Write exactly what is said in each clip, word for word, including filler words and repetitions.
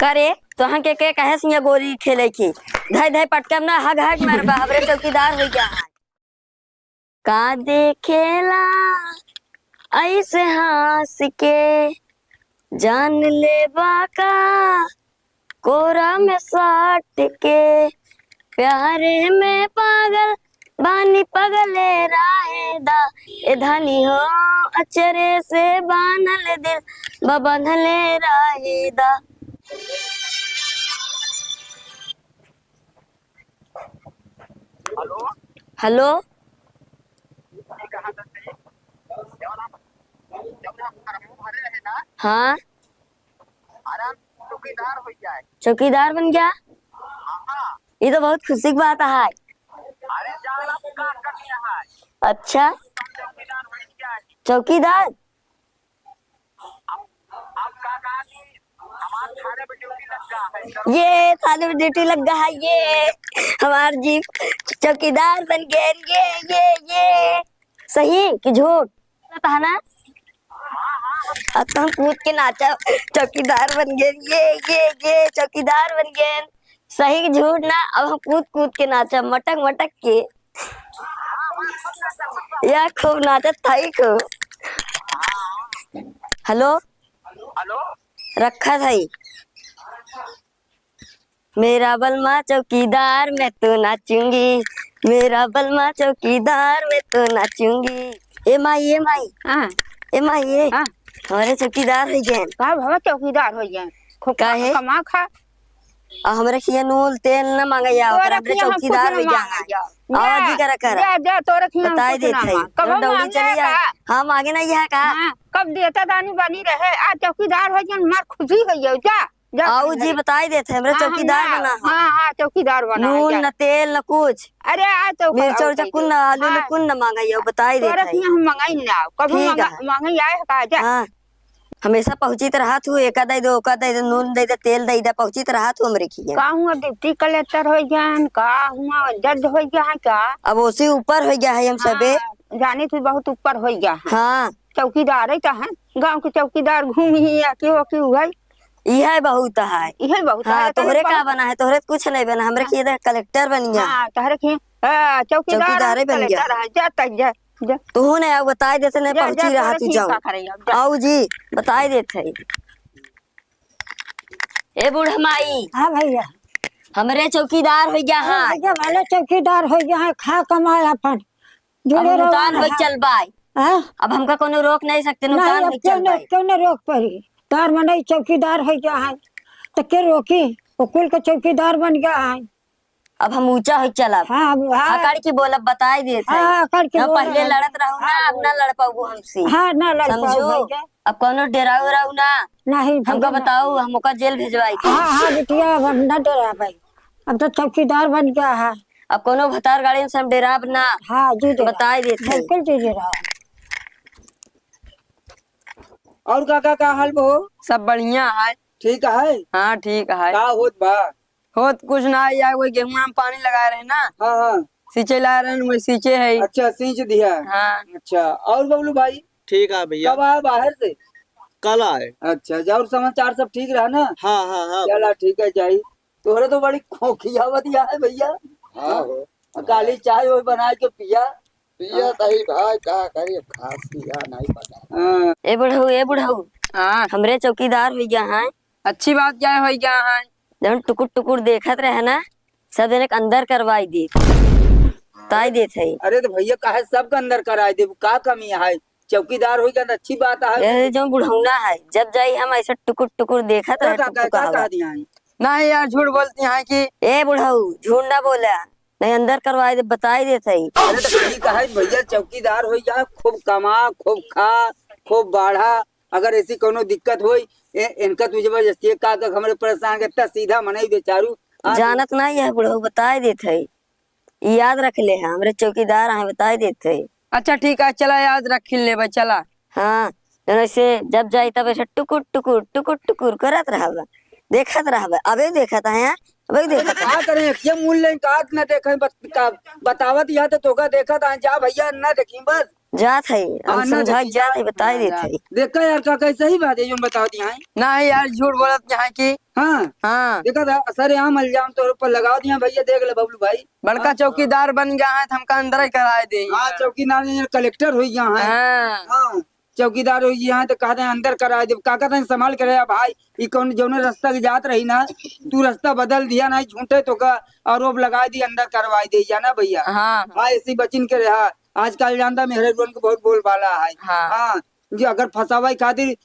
करे, तोहन के, के कहे सिया गोरी खेले की? धई धई पटकम ना, हग हग मरबा, हमरे चौकीदार होइ गया है। का देखेला ऐसे हँस के, जान लेबा का कोरा में साट के, प्यारे में पागल बानी पगले राहे दा, ए धनी हो अचरे से बान्हल दिल बा बंधले राहे दा। हेलो। हेलो। हाँ। चौकीदार बन गया? ये तो बहुत खुशी की बात है। अच्छा, चौकीदार? ये थाने में ड्यूटी लग गया है, ये हमार जी चौकीदार बन गए, ये, ये, ये। सही कि झूठ? पता है ना? अब तो हम कूद के नाचा, चौकीदार बन गए, ये, ये, ये, चौकीदार बन गए। सही कि झूठ ना? अब हम कूद कूद के नाचा, मटक मटक के। या खूब नाचत थाई खूब। हेलो। हेलो। रखा थाई। मेरा बलमा चौकीदार, मैं तो नाचूंगी। मेरा बलमा चौकीदार, मैं तो नाचूंगी। ए माई, ए माई। हाँ। ए माई, ए। हाँ। हमरे चौकीदार होइ गए। का भवा चौकीदार होइ गए? खूब काहे? कमा खा। आ हमरे खिया नून तेल न मांगैया, तोरे ओकरा हमरे खिया हम चौकीदार कुछ न होइ गया है। मांगैया। आवा जा, जी करा करा। जा, जा, तोरे खिया हम बताई कुछ देत ना है। मांग। कबो डौली मांगे चली है आए। का? हाँ, मांगे नहीं है का? हाँ, कब देता दानी बनी रहे, आ चौकीदार होइ गया, मार खुशी होइ जाओ, जा, जा आओ अपने जी, घरे। बताई देत है, हमरे हाँ, हम चौकीदार ना, बना है। हाँ, हाँ, चौकीदार बना है, नून जा। न तेल न कुछ। अरे, आ तो मिर्चा उर्चा कुन न, आलू उलू हाँ। कुन न मांगैया, बताई देत तोरे है। खिया हम मांगाई ना, कबो ठीक मांगा-, है। मांगाई आए का, जा। हाँ। हमेशा पहुँचित रहत हूँ, एका दे दो, ओका दे दो, नून दे दो, तेल दे दो, पहुँचित रहत हूँ हमरे खिया। का हुआ डिप्टी कलेक्टर होइ गया है, का हुआ जज होइ गया है का? अब ओसे ऊपर होइ गया है हम सबे। हाँ, जाने तू बहुत ऊपर होइ गया है। हाँ। चौकीदार है तो है, गाँव के चौकीदार घूम ही या के हो के उहै। इहै बहुत है। इहै बहुत हाँ, है, तोहरे तोहरे का बहुत बना है, तोहरे कुछ नहीं बना, हमरे हाँ। खिया कलेक्टर बन गया। हाँ, तोहरे खिया, हाँ, चौकीदार चौकीदारे बन गया। कलेक्टर है, जा तक जा। जा। तू ने अब बताई देते नहीं, जा, पहुँची जा, रहा तोरे तू की जाओ। का करे अब, जा। आओ जी, बताई देते हैं। ए बूढ़ा माई। हाँ भैया। हमरे चौकीदार होइ गया हाँ, है। भैया वाले चौकीदार होइ गया है, खा कमाए अपन। जुड़े अब रहो नुकसान ना। होइ चल बाय। हाँ? अब हमका कोनो रोक नहीं सकते, नहीं, नुकसान अब होइ क्यों चल न, बाय। क्यों न रोक परी? तार मनई चौकीदार होइ गया है, तो के रोकी? वो कुल के चौकीदार बन गया है। अब हम ऊंचा होइ चलब। हाँ, अब, हाँ। अकड़ के बोलब, बताई देत है। हाँ, अकड़ के ना बोलब। पहिले लड़त रहू ना, हाँ, अब ना बोल। लड़ पाबू हमसे। हाँ, ना लड़ पाबू समझो? भैया। अब कौनो डेराऊ उराऊ ना। नहीं, हमका भैया, ना। बताऊ, हम ओका जेल भेजवाई के। हाँ, हाँ, बिटिया, अब हम ना डेराबै। अब तो चौकीदार बन गया है। अब कौनो भतार गाड़ी से हम डेराब ना। हाँ, जी डेराब। बताई देत है। बिल्कुल जी डेराब। और काका, का हाल बा हो? सब बढ़िया है। ठीक है? हाँ, ठीक है। का होत बा? होत कुछ ना है यार, वही गेहूं में पानी लगाए रहे ना। हाँ, हाँ। सींचे लाए रहे, वही सींचे है। अच्छा, सींच दिया। हाँ। अच्छा, और बबलू भाई? ठीक है भैया। कब आया बाहर से? कल आए। अच्छा, जा, और समाचार सब ठीक रहा ना? हाँ, हाँ, हाँ। चला, ठीक है, जाई। तोहरे तो बड़ी खोखिया बतिया है भैया। हाँ हो। काली चाय वो बना के पिया। पिया तही भाई, का करी, खास पिया नहीं पता। हाँ। ए बुढ़ऊ, ए बुढ़ऊ। हाँ। हमरे चौकीदार होइ गया है। अच्छी बात क्या है, होइ गया है? जौन टुकुर टुकुर देखत रहे ना, सब जने के अंदर करवाई दे। ताई देत है। अरे तो भैया, काहे सबके अंदर कराई देबू? का कमी है? चौकीदार होइ गया तो अच्छी बात है। ए, जो बुढ़ौना है, जब जाई हम ऐसे टुकुर टुकुर देखत का, रहे, का, टुकुर का, का टुकुर। कह दिया है? नहीं यार, झूठ बोलती हैं कि ए बुढ़ऊ, झूठ ना बोला, नहीं अंदर करवाई दे, बताई देत है। अरे तो ठीक है भैया, चौकीदार होइ गया, खूब कमा, खूब खा, खूब बाढ़ा, अगर ऐसी कोनो दिक्कत होई, ए, इनका तू जबरदस्ती का, का हमरे परेशान करता, सीधा मनई बेचारू। हाँ। जानत नहीं है बुढ़ऊ, बताई देत है। ई याद रख ले है, हमरे चौकीदार हैं, बताई देत है। अच्छा ठीक है, चला याद रख लेबे, चला। हाँ, जौन ऐसे जब जाई तब ऐसे टुकुर टुकुर, टुकुर टुकुर करत रहबे, देखत रहबे, अबे देखत है, अबे देखत है। का करें, ये मूल लें का न देखें, बत-, का बतावत यह तो तोका देखत है, जा भैया न देखी बस। जात है, हम हाँ, ना समझा देखी, जात है, जा। बताई देत है। देखा यार, का कैसे ही बात है, जो बता दिया है। नहीं यार, झूठ बोलत यहाँ की। हाँ। हाँ। देखा था, सरेआम इल्जाम तोहरे ऊपर लगा दिया भैया, देख ले बबलू भाई। बड़का हाँ। चौकीदार बन गया है, तो हमका अंदर ही कराए दे। हाँ, चौकीदार ने कलेक्टर हो गया है। हाँ। हाँ, चौकीदार हो गया है, तो कहते हैं अंदर कराए दे। का कहते हैं, संभाल के रहे भाई, ई कौन जौने रास्ता के जात रही ना, तू रास्ता बदल दिया ना, झूठे तो का आरोप लगाए दी, अंदर करवाए दे, जाना भैया। हाँ। हाँ, ऐसी बचिन के रहा। आजकल जानता मेहरे लोगन के बहुत बोलबाला है। हाँ। हाँ, जो अगर फंसावे खातिर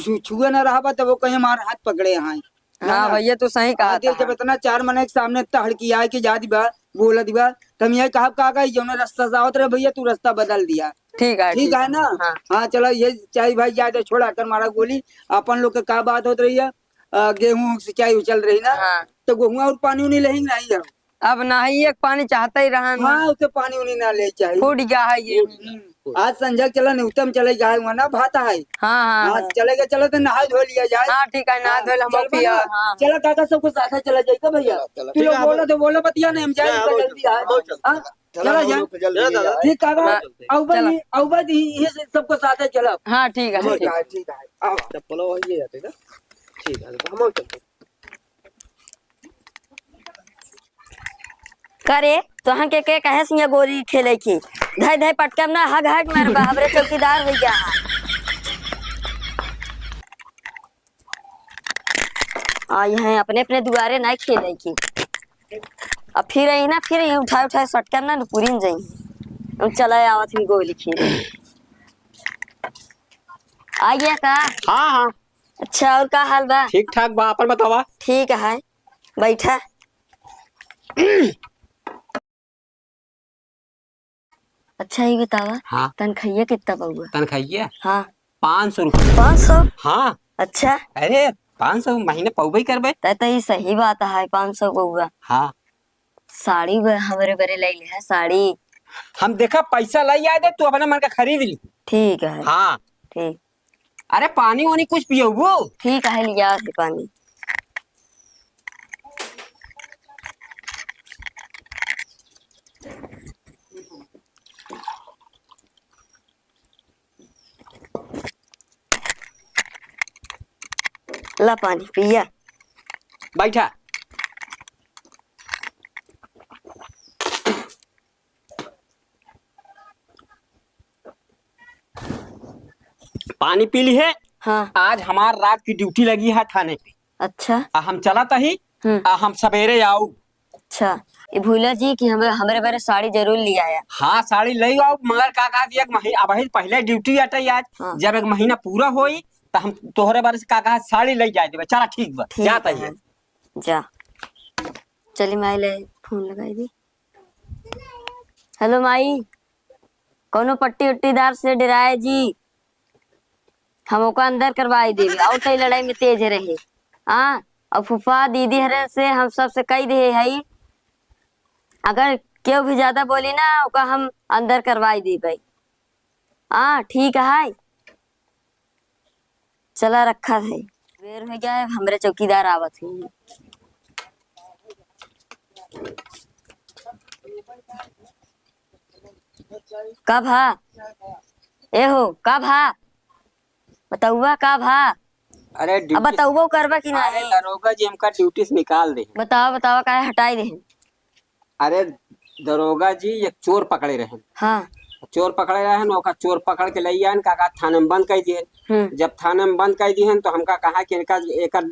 छु-, छुए ना रहबा, तब वो कहीं हमार हाथ पकड़े हैं। हाँ ना? भैया, तू सही कहा हाँ, देख, था। जब इतना चार मने के सामने इतना हड़कियाए के जात बा, बोलत बा, तो हम यही कहब, का, का, जौने रास्ता से आवत रहे भैया, तू रास्ता बदल दिया। ठीक है, ठीक ठीक है है। ना? हाँ। हाँ, चलो, ये चाय भाई जाए तो छोड़ा कर मारा गोली। अपन लोग के का बात होत रही है, अ, गेहूं सिंचाई चल रही ना, हाँ। तो गेहूं और पानी उनी लेही नहीं है। अब नाही एक पानी चाहते ही रहन। हाँ, उसे पानी उनी ना ले चाहिए। फूट गया है ये। हम्म। आज संझा चला नहीं, उत्तम चले गए, वहाँ ना भाता है। हाँ, हाँ, हाँ, हाँ। चले गए, चलो तो नहाए धो लिया जाए। हाँ, ठीक है, नहाए हाँ, धो ले, हम चल पिया, बना। हाँ। चला काका, सबको साथ है, चला जाएगा भैया। चला, चला। तू ठीक लोग है, बोलो हम तो बोलो, बतिया नहीं, हम जाए, हाँ, हम जल्दी चलते हैं, आए। हम चलते हैं। हाँ, चला, चला चला, हम जाए। लोग तो जल्दी चला जाए। ठीक काका, हाँ। आउबा चला। नहीं, आउबा नहीं, ये सबको साथ है, चला। हाँ, ठीक है, ठीक ठीक है। है, ठीक है, आओ। चप्पल वही ले जाते ना। ठीक है, तो हम चलते हैं। करे, तोहन के, के कहे सिंह गोली खेले की? धय धय पटकम ना, हग हग मारबा, हमरे चौकीदार हो गया है। आ, यहाँ अपने, अपने दुआरे ना खेले की। अब फिर आई ना, फिर ये उठाए, उठाए सटकम ना, पूरी न जाई। हम चला आवत हम गोली खेले। आ गया का? हाँ, हाँ। अच्छा, और का हाल बा? ठीक ठाक बा, अपन बतावा। ठीक है, बैठा। अच्छा, ये बतावा, हाँ। तनखैया कितना बउआ? तनखैया? हाँ। पाँच सौ रुपया। पाँच सौ? हाँ। अच्छा। अरे, पाँच सौ महीने पउबे करबे। तै तो ये सही बात है, पाँच सौ बउआ। हाँ। साड़ी ब-, हमरे बरे ले ले है, साड़ी। हम देखा पैसा ले आए दे, तू अपने मन का खरीद ली। ठीक है। हाँ। ठीक। अरे पानी वानी कुछ पियबू? ठीक है, लिया दे पानी। ला पानी पिया। बैठा। पानी पी ली है। हाँ। आज हमार रात की ड्यूटी लगी है थाने पे। अच्छा। आ हम चलत ही, हम्म। आ हम सवेरे आऊ। अच्छा, ये भूला जी कि हमें, हमरे बारे साड़ी जरूर ले आया। हाँ, साड़ी ले आओ, मगर का कहा कि एक महीना, अब ही पहले ड्यूटी अटे आज, हाँ। जब एक महीना पूरा होई, त हम तोहरे बारे से का कहा साड़ी ले जाए देबे। चला ठीक बा, ठीक जात है। है। जा। चली माई ले फोन लगाई दी। हेलो माई, कौनो पट्टी उट्टीदार से डराए जी, हम ओका अंदर करवाई देबे। और तई लड़ाई में तेज रहे। हाँ, और फूफा दीदी हरे से हम सबसे कही दे हई, अगर केहू भी ज्यादा बोली ना, ओका हम अंदर करवाई देबे। हाँ, ठीक है। चला रखा है, बेर हो गया है, हमरे चौकीदार आवत है। का भा? ए हो, का भा? बतउआ का भा? अरे अब ड्यूटी बतउबो करबा कि अरे नहीं? दरोगा जी हमका ड्यूटी से निकाल दे। बतावा, बतावा, काहे हटाई देहन? अरे दरोगा जी, एक चोर पकड़े रहन। हाँ। चोर पकड़े रहन, ओका चोर पकड़ के लई आन, का कहा थाने में बंद कर दिहन। हम्म। जब थाने में बंद कर दिहन, तो हमका कहा कि इनका, एकर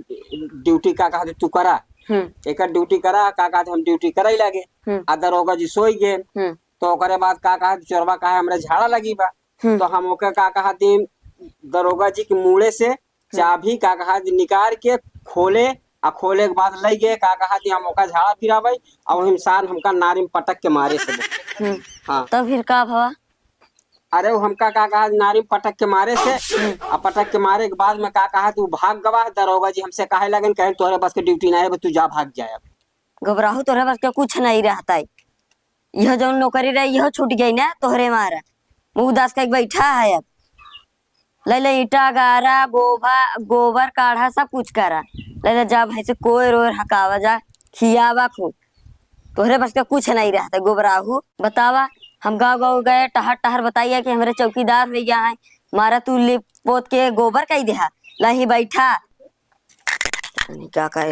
ड्यूटी का कहा तू करा, हम्म। एकर ड्यूटी करा, का कहा हम ड्यूटी करे लागे। हम्म। आ दरोगा जी सोई गए। हम्म। तो ओकरे बाद का कहा चोरवा कहा हमरे झाड़ा लगी बा। हम्म। तो हम ओके का कहा दी, दरोगा जी के मूड़े से चाबी का कहा जी निकाल के खोले, आ खोले के बाद लई गए, का कहा जी हम ओका झाड़ा फिरावे, और हम सार हमका नारी में पटक के मारे से। हम्म। हाँ। तब फिर का भवा? अरे वो हमका का कहा जी नारी में पटक के मारे से, हम्म। आ पटक के मारे के बाद में का कहा तू भाग गवा, दरोगा जी हमसे कहे लगन, कहे तोहरे बस के ड्यूटी ना है, बस तू जा भाग जाए अब। घबराहू तोहरे बस के कुछ नहीं रहता है। यह जौन नौकरी रहे, यह छूट गई ना तोहरे मारा। मुँह उदास करके बैठा है अब। ले ले ईटा, गारा, गोभा, गोबर, काढ़ा, सब कुछ करा। ले ले जा भैंसे कोयर ओयर हकावा जा, खियावा खूब। तोहरे बस के कुछ नहीं रहता, गोबराहू। बतावा, हम गाँव गाँव गए, टहर टहर बताइए कि हमरे चौकीदार हो गया है, मारा तू लिप पोत के गोबर कई देहा। लही बैठा। नहीं क्या कहे।